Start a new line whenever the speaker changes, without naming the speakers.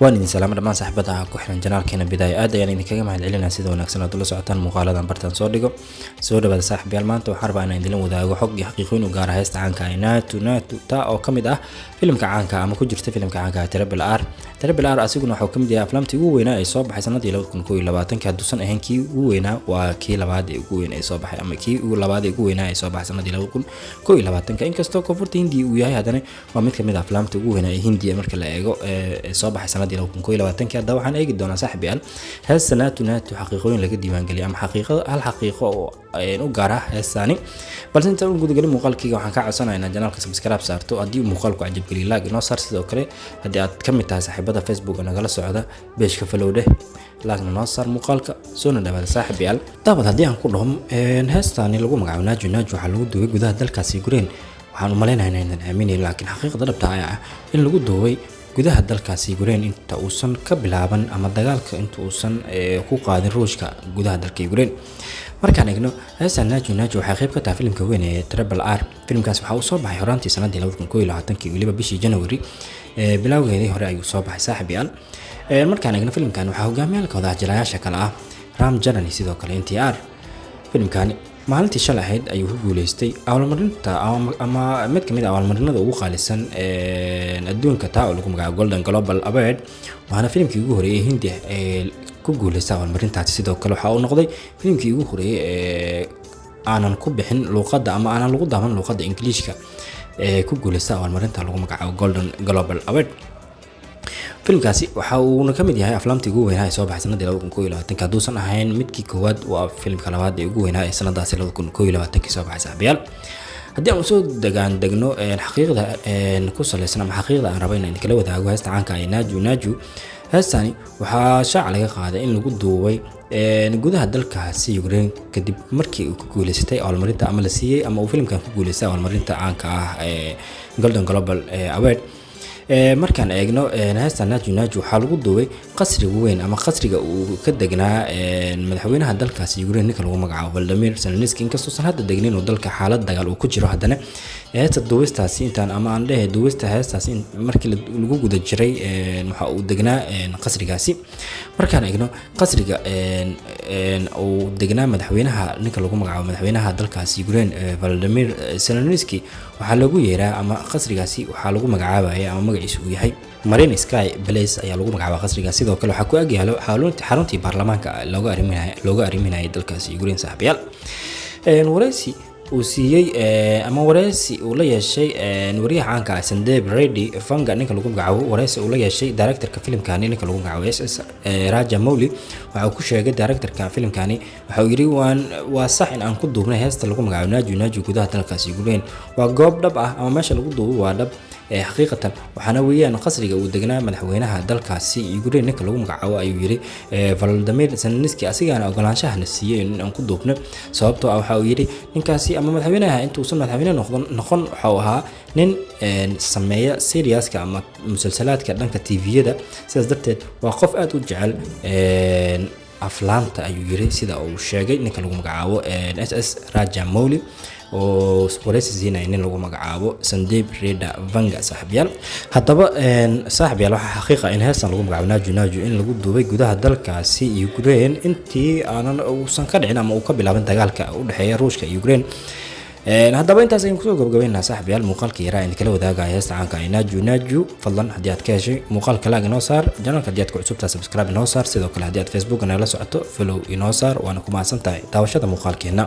Waan idin salaamo dhammaan saaxiibada ku xiran channelkeena Bidaaya. Aad ayaan idinkaga mahad celinaa sida wanaagsan aad ula socotaan muuqaaladan bartaan soo dhigo. Soo dhawaada, saaxiibayaal. Maanta waxaan rabaa inaan idinla wadaago xog iyo xaqiiqooyin u gaara heesta caanka ah Naatu Naatu, taa oo ka mid ah filimka caanka ama ku jirta filimka caanka ah Triple R. Triple R asiguna wuxuu ka mid yahay aflaamtii ugu weynaa ee soo baxay sanadii 2021. Hadduusan ahayn kii ugu weynaa, waa kii labaad ee ugu weyn ee soo baxay ama kii ugu labaad ee ugu weynaa ee soo baxay sanadii 2021. Inkastoo koonfurta Hindiya uu yahay, haddana waa mid ka mid ah aflaamta ugu weynaa ee Hindiya marka la eego ee soo baxay sanadii 2021. Haddaba waxaan eegi doonaa, saaxiibayaal, heesta Naatu Naatu xaqiiqooyin laga diiwaangeliyay ama xaqiiqada hal xaqiiqo oo u gaar ah heestaani. Balse intaan u gudagelin muuqaalkayga, waxaan kaa codsanayaa inaad channelka subscribe saarto. Haddii uu muuqaalku cajabgeliyo, like inoo saar. Sidoo kale, haddii aad ka mid tahay saaxiibada Facebook nagala socda, pageka follow dheh, like-na noo saar muuqaalka. Soona dhawaada, saaxiibayaal. Daabad, haddii aan ku dhaho heestaani lagu magacaabo Naaju Naaju waxaa lagu duubay gudaha dalkaasi Ukraine, waxaan u malaynayaa inaynan aaminayn, laakiin xaqiiqda dhabta ayaa ah in lagu duubay gudaha dalkaasi Ukraine inta uusan ka bilaaban ama dagaalka inta uusan ku qaadin Ruushka gudaha dalka Ukraine. Markaan eegno heestan Naaju Naaju, waxay qayb ka tahay filimka weyn ee Triple R. Filimkaas waxaa uu soo baxay horaantii sanadii 2021, weliba bishii January bilowgeedii hore ayuu soo baxay, saaxiibayaal. Markaan eegno filimkan, waxaa hogaamiyaalka wadaajirayaasha kale ah Ram Charan, sidoo kale NTR. Filimkani maalintii shalay ahayd ayuu ku guuleystay abaalmarinta ama mid kamid ah abaalmarinada ugu qaalisan adduunka, taa oo lagu magacaabo Golden Global Award, waxaana filimkii ugu horeeyay Hindi ee ku guuleystay abaalmarintaasi. Sidoo kale waxa uu noqday filimkii ugu horeeyay ee aanan ku bixin luuqadda ama aanan lagu daawan luuqadda Ingiliishka ee ku guuleysta abaalmarinta lagu magacaabo Golden Global Award. Filimkaasi waxa uuna ka mid yahay aflaamtii ugu weynaa ee soo baxay sanadii 2021. Hadduusan ahayn midkii koowaad, waa filimka labaad ee ugu weynaa ee sanadaasi 2021 soo baxay, saaxiibayaal. Haddii aan usoo degaan degno xaqiiqda ku saleysan ama xaqiiqda aan rabo inaan idinkala wadaago heesta caanka ah Naaju Naaju, heestani waxaa shaaca laga qaaday in lagu duubay gudaha dalkaasi Ukraine kadib markii uu ku guuleystay abaalmarinta ama la siiyey ama uu filimkan ku guuleystay abaalmarinta caanka ah ee Golden Global Award. Markaan eegno heesta Naaju Naaju, waxaa lagu duubay qasriga weyn ama qasriga uu ka degnaa madaxweynaha dalkaasi Ukraine, ninka lagu magacaabo Volodymyr Zelensky. Inkastoosan hadda degnin oo dalka xaalad dagaal uu ku jiro, haddana heesta duubistaasi intaan ama aan dhehe duubista heestaasi markii lagu guda jiray waxa uu degnaa qasrigaasi. Markaan eegno qasriga uu degnaa madaxweynaha, ninka lagu magacaabo madaxweynaha dalkaasi Ukraine Volodymyr Zelensky, waxaa lagu yeeraa ama qasrigaasi waxaa lagu magacaabaya ama magaciisu uu yahay Mariinsky Palace ayaa lagu magacaabaa qasrigaas. Sidoo kale waxaa ku agyaalo xaruntii baarlamaanka looga arriminayay dalkaasi Ukraine. Saaxiibayaal, wareysi uu siiyey ama wareysi uu la yeeshay wariyaha caanka ah Sandeep Reddy Vanga, ninka lagu magacaabo, wareysi uu la yeeshay directorka filimkani, ninka lagu magacaabo SS Rajamouli, waxa uu ku sheegay directorka filimkani, waxa uu yidhi: Waa sax in aan ku duubnay heesta lagu magacaabo Naaju Naaju gudaha dalkaasi Ukraine. Waa goob dhab ah ama meesha lagu duubo waa dhab xaqiiqatan, waxaana weeyaan qasriga uu degnaa madaxweynaha dalkaasi Ukraine, ninka lagu magacaabo," ayuu yidhi, "Volodymyr Zelensky. Asigaana ogolaanshahana siiyey in aan ku duubno, sababtoo ah," waxa uu yidhi, "ninkaasi ama madaxweynaha intuusan madaxweyne noqon waxa uu ahaa nin sameeya serieska ama musalsalaadka dhanka TV-yada. Sidaas darteed waa qof aad u jecel aflaanta," ayuu yiri, sida uu sheegay ninka lagu magacaabo SS Rajamouli oo wareysi siinaya nin lagu magacaabo Sandeep Reddy Vanga. Saaxiibyaal, haddaba saaxiibyaal, waxaa xaqiiqa in heestan lagu magacaabo Naaju Naaju in lagu duubay gudaha dalkaasi Ukraine intii aanan uusan ka dhicin ama uu ka bilaabin dagaalka u dhexeeya Ruushka iyo Ukraine. Haddaba intaas ayaan kusoo gabagabeynaa, saaxibayaal, muuqaalka yaraa idin kala wadaagaya heesta caanka ah Naaju Naaju. Fadlan, haddii aad ka heshay muuqaalka, like inoo saar. Channelka haddii aad ku cusubtahay, subscribe inoo saar. Sidoo kale haddii aad Facebook nagala socoto, follow inoo saar. Waana ku mahadsan tahay daawashada muuqaalkeena.